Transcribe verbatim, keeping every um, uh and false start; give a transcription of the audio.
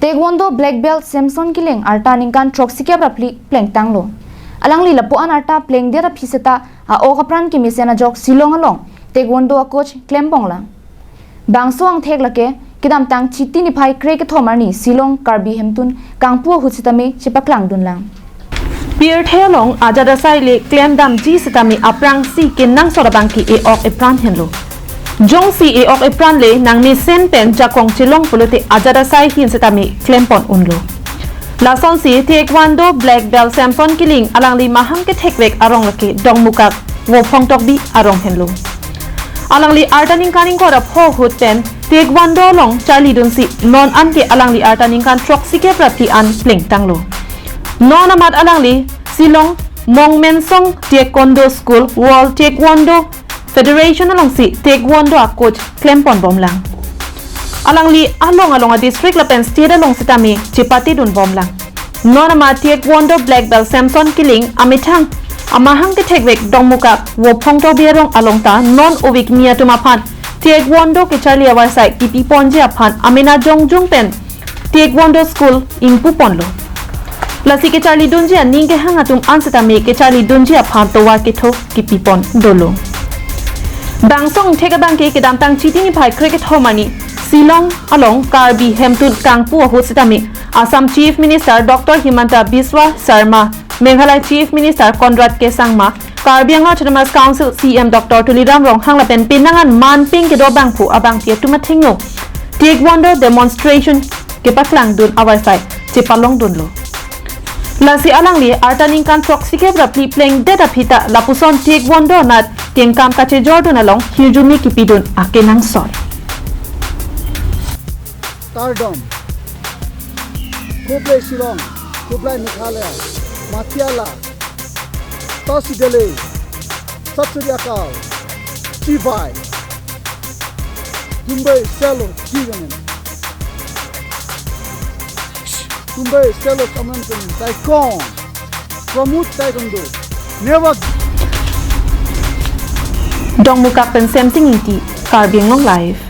Taekwondo black belt Samson Killing arta ningkan throksikep ra phli plengtanglo. Alangli lapu-an arta plengdet aphi seta a-ok apran kemesen ajok Shillong along Taekwondo a-coach klembomlang. Bangso angthek lake kedamtang Chiti niphai krekethom arni Shillong Karbi Hemtun kangpu ahut sitame chepaklangdunlang. Pirthe along ajat asai le klemdamji sitame aphrangsi kenangsot abangke e-ok epran henlo. Jongsi e-ok epran le nangmesen pen jakong chelong pulote ajat asai hin sitame klempon unlo. Lasonsi Taekwondo black belt Samson Killing alangli mahang kethekvek arong lake Dongmukak Vophong Tokbi arong henlo. Alangli arta ningkan ingkoi ra pho ahut pen Taekwondo along charlidunsi non anke alangli arta ningkan throksikep ra phli an plengtanglo. Non amat alangli Shillong Mongmensong Taekwondo School World Taekwondo Federation alongsi Taekwondo a-coach klemponbomlang. Alangli along along a-district lapen state along sitame chepatedunbomlang. Non amat Taekwondo black belt Samson Killing amethang amahang kethekvek Dongmukak Vophong Tokbi arong along ta non ovik mi atum aphan Taekwondo kecharli avarsai kipiponji aphan amena jongjong pen Taekwondo school ingpuponlo. Lasi kecharlidunji aning kehang atum an sitame kecharlidunji aphan tovar ketho kipipon dolo. Bangso angthek abangke kedamtang Chiti niphai krekethom arni Shillong along Karbi Hemtun kangpu ahut sitame Assam Chief Minister Doctor Himanta Biswa Sarma, Meghalaya Chief Minister Conrad K Sangma, Karbi Anglong Autonomous Council C M Doctor Tuliram Ronghang lapen penang an manpeng kedo abangphu abangpi atum athengno Taekwondo demonstration kepaklangdun avarsai chepalongdunlo. Lasi alangli arta ningkan throksikep ra phli plengdet aphi ta lapuson Taekwondo anat tengkam kachejordun along hirjume kipidun akenangsot. Kardom. Khublei Shillong, khublei Meghalaya, Matiala, Tasi Delhi, Sat Sri Akal, Chibai, Dumbai Selo Kijanen, Dumbai Selo Saman Kunin, Taekwondo, Promote Taekwondo, Never. Dongmukak pen Semsing Ingti, Karbi Anglong Live.